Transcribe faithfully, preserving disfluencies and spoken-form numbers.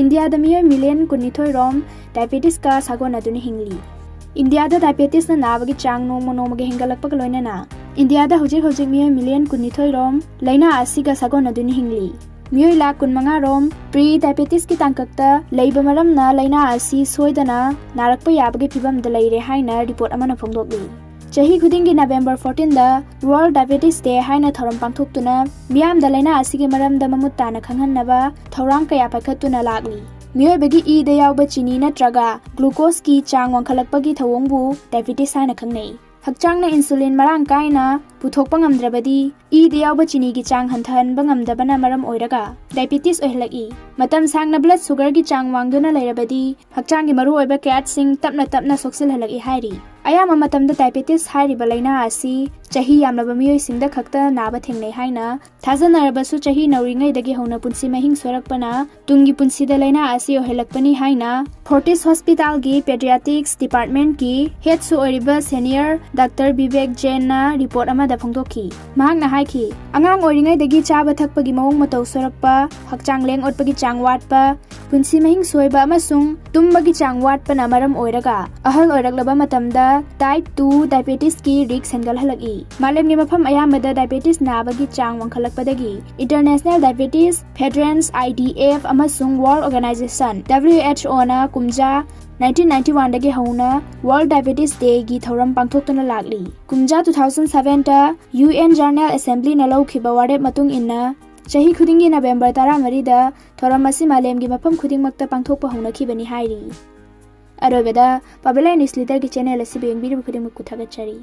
ꯏꯟꯗꯤꯌꯥꯗ ꯃꯤꯑꯣꯏ ꯃꯤꯂꯤꯌꯟ ꯀꯨꯟꯅꯤꯊꯣꯏ ꯔꯣꯝ ꯗꯥꯏꯕꯦꯇꯤꯁꯀ ꯁꯥꯒꯣꯟꯅꯗꯨꯅ ꯍꯤꯡꯂꯤ꯫ ꯏꯟꯗꯤꯌꯥꯗ ꯗꯥꯏꯕꯦꯇꯤꯁꯅ ꯅꯥꯕꯒꯤ ꯆꯥꯡ ꯅꯣꯡꯃ ꯅꯣꯡꯃꯒꯤ ꯍꯦꯟꯒꯠꯂꯛꯄꯒ ꯂꯣꯏꯅꯅ ꯏꯟꯗꯤꯌꯥꯗ ꯍꯧꯖꯤꯛ ꯍꯧꯖꯤꯛ ꯃꯤꯑꯣꯏ ꯃꯤꯂꯤꯌꯟ ꯀꯨꯟꯅꯤꯊꯣꯏ ꯔꯣꯝ ꯂꯥꯏꯅꯥ ꯑꯁꯤꯒ ꯁꯥꯒꯣꯟꯅꯗꯨꯅ ꯍꯤꯡꯂꯤ꯫ ꯃꯤꯑꯣꯏ ꯂꯥꯈ ꯀꯨꯟꯃꯉꯥ ꯔꯣꯝ ꯄ꯭ꯔꯤ ꯗꯥꯏꯕꯦꯇꯤꯁꯀꯤ ꯇꯥꯡꯀꯛꯇ ꯂꯩꯕ ꯃꯔꯝꯅ ꯂꯥꯏꯅꯥ ꯑꯁꯤ ꯁꯣꯏꯗꯅ ꯅꯥꯔꯛꯄ ꯌꯥꯕꯒꯤ ꯐꯤꯕꯝꯗ ꯂꯩꯔꯦ ꯍꯥꯏꯅ ꯔꯤꯄꯣꯔꯠ ꯑꯃꯅ ꯐꯣꯡꯗꯣꯛꯂꯤ꯫ ꯆꯍꯤ ꯈꯨꯗꯤꯡꯒꯤ ꯅꯕꯦꯝꯕꯔ ꯐꯣꯔꯇꯤꯟꯗ ꯋꯥꯔꯜ ꯗꯥꯏꯕꯦꯇꯤꯁ ꯗꯦ ꯍꯥꯏꯅ ꯊꯧꯔꯝ ꯄꯥꯡꯊꯣꯛꯇꯨꯅ ꯃꯤꯌꯥꯝꯗ ꯂꯥꯏꯅꯥ ꯑꯁꯤꯒꯤ ꯃꯔꯝꯗ ꯃꯃꯨꯠ ꯇꯥꯅ ꯈꯪꯍꯟꯅꯕ ꯊꯧꯔꯥꯡ ꯀꯌꯥ ꯄꯥꯏꯈꯠꯇꯨꯅ ꯂꯥꯛꯂꯤ꯫ ꯃꯤꯑꯣꯏꯕꯒꯤ ꯏꯗ ꯌꯥꯎꯕ ꯆꯤꯅꯤ ꯅꯠꯇ꯭ꯔꯒ ꯒ꯭ꯂꯨꯀꯣꯁꯀꯤ ꯆꯥꯡ ꯋꯥꯡꯈꯠꯂꯛꯄꯒꯤ ꯊꯧꯑꯣꯡꯕꯨ ꯗꯥꯏꯕꯦꯇꯤꯁ ꯍꯥꯏꯅ ꯈꯪꯅꯩ꯫ ꯍꯛꯆꯥꯡꯅ ꯏꯟꯁꯨꯂꯤꯟ ꯃꯔꯥꯡ ꯀꯥꯏꯅ ꯄꯨꯊꯣꯛꯄ ꯉꯝꯗ꯭ꯔꯕꯗꯤ ꯏꯗ ꯌꯥꯎꯕ ꯆꯤꯅꯤꯒꯤ ꯆꯥꯡ ꯍꯟꯊꯍꯟꯕ ꯉꯝꯗꯕꯅ ꯃꯔꯝ ꯑꯣꯏꯔꯒ ꯗꯥꯏꯕꯦꯇꯤꯁ ꯑꯣꯏꯍꯜꯂꯛꯏ꯫ ꯃꯇꯝ ꯁꯥꯡꯅ ꯕ꯭ꯂꯗ ꯁꯨꯒꯔꯒꯤ ꯆꯥꯡ ꯋꯥꯡꯗꯨꯅ ꯂꯩꯔꯕꯗꯤ ꯍꯛꯆꯥꯡꯒꯤ ꯃꯔꯨꯑꯣꯏꯕ ꯀꯌꯥꯠꯁꯤꯡ ꯇꯞꯅ ꯇꯞꯅ ꯁꯣꯛꯆꯤꯜꯍꯜꯂꯛꯏ ꯍꯥꯏꯔꯤ꯫ ꯑꯌꯥꯝꯕ ꯃꯇꯝꯗ ꯗꯥꯏꯕꯦꯇꯤꯁ ꯍꯥꯏꯔꯤꯕ ꯂꯥꯏꯅꯥ ꯑꯁꯤ ꯆꯍꯤ ꯌꯥꯝꯂꯕ ꯃꯤꯑꯣꯏꯁꯤꯡꯗ ꯈꯛꯇ ꯅꯥꯕ ꯊꯦꯡꯅꯩ ꯍꯥꯏꯅ ꯊꯥꯖꯅꯔꯕꯁꯨ ꯆꯍꯤ ꯅꯧꯔꯤꯉꯩꯗꯒꯤ ꯍꯧꯅ ꯄꯨꯟꯁꯤ ꯃꯍꯤꯡ ꯁꯣꯏꯔꯛꯄꯅ ꯇꯨꯡꯒꯤ ꯄꯨꯟꯁꯤꯗ ꯂꯥꯏꯅꯥ ꯑꯁꯤ ꯑꯣꯏꯍꯜꯂꯛꯄꯅꯤ ꯍꯥꯏꯅ ꯐꯣꯔꯇꯤꯁ ꯍꯣꯁꯄꯤꯇꯥꯜꯒꯤ ꯄꯦꯗꯤꯌꯥꯇ꯭ꯔꯤꯛꯁ ꯗꯤꯄꯥꯔꯠꯃꯦꯟꯠꯀꯤ ꯍꯦꯗꯁꯨ ꯑꯣꯏꯔꯤꯕ ꯁꯦꯅꯤꯌꯔ ꯗꯥꯛꯇꯔ ꯕꯤꯕꯦꯛ ꯖꯦꯟꯅ ꯔꯤꯄꯣꯔꯠ ꯑꯃꯗ ꯐꯣꯡꯗꯣꯛꯈꯤ꯫ ꯃꯍꯥꯛꯅ ꯍꯥꯏꯈꯤ, ꯑꯉꯥꯡ ꯑꯣꯏꯔꯤꯉꯩꯗꯒꯤ ꯆꯥꯕ ꯊꯛꯄꯒꯤ ꯃꯑꯣꯡ ꯃꯇꯧ ꯁꯣꯏꯔꯛꯄ, ꯍꯛꯆꯥꯡ ꯂꯦꯡ ꯑꯣꯠꯄꯒꯤ ꯆꯥꯡ ꯋꯥꯠꯄ, ꯄꯨꯟꯁꯤ ꯃꯍꯤꯡ ꯁꯣꯏꯕ ꯑꯃꯁꯨꯡ ꯇꯨꯝꯕꯒꯤ ꯆꯥꯡ ꯋꯥꯠꯄꯅ ꯃꯔꯝ ꯑꯣꯏꯔꯒ ꯑꯍꯜ ꯑꯣꯏꯔꯛꯂꯕ ꯃꯇꯝꯗ ꯇꯥꯏꯞ ꯇꯨ ꯗꯥꯏꯕꯦꯇꯤꯁꯀꯤ ꯔꯤꯛꯁ ꯍꯦꯟꯒꯠꯍꯜꯂꯛꯏ꯫ ꯃꯥꯂꯦꯝꯒꯤ ꯃꯐꯝ ꯑꯌꯥꯝꯕꯗ ꯗꯥꯏꯕꯦꯇꯤꯁ ꯅꯥꯕꯒꯤ ꯆꯥꯡ ꯋꯥꯡꯈꯠꯂꯛꯄꯗꯒꯤ international diabetes federation, I D F, ꯑꯃꯁꯨꯡ world organization, W H O, ꯅ ꯀꯨꯝꯖꯥ ꯅꯥꯏꯟꯇꯤꯟ ꯅꯥꯏꯟꯇꯤ ꯋꯥꯟꯗꯒꯤ ꯍꯧꯅ ꯋꯥꯔꯜ ꯗꯥꯏꯕꯦꯇꯤꯁ ꯗꯦꯒꯤ ꯊꯧꯔꯝ ꯄꯥꯡꯊꯣꯛꯇꯨꯅ ꯂꯥꯛꯂꯤ꯫ ꯀꯨꯝꯖꯥ ꯇꯨ ꯊꯥꯎꯖꯟ ꯁꯚꯦꯟꯗ U N General Assemblyꯅ ꯂꯧꯈꯤꯕ ꯋꯥꯔꯦꯞ ꯃꯇꯨꯡ ꯏꯟꯅ ꯆꯍꯤ ꯈꯨꯗꯤꯡꯒꯤ ꯅꯕꯦꯝꯕꯔ ꯇꯔꯥꯃꯔꯤꯗ ꯊꯧꯔꯝ ꯑꯁꯤ ꯃꯥꯂꯦꯝꯒꯤ ꯃꯐꯝ ꯈꯨꯗꯤꯡꯃꯛꯇ ꯄꯥꯡꯊꯣꯛꯄ ꯍꯧꯅꯈꯤꯕꯅꯤ ꯍꯥꯏꯔꯤ꯫ ꯑꯔꯣꯏꯕꯗ ꯄꯥꯕꯂꯥ ꯅ꯭ꯌꯨꯁ ꯂꯤꯗꯔꯒꯤ ꯆꯦꯅꯦꯜ ꯑꯁꯤꯕꯨ ꯌꯦꯡꯕꯤꯔꯤꯕ ꯈꯨꯗꯤꯡꯃꯛꯄꯨ ꯊꯥꯒꯠꯆꯔꯤ꯫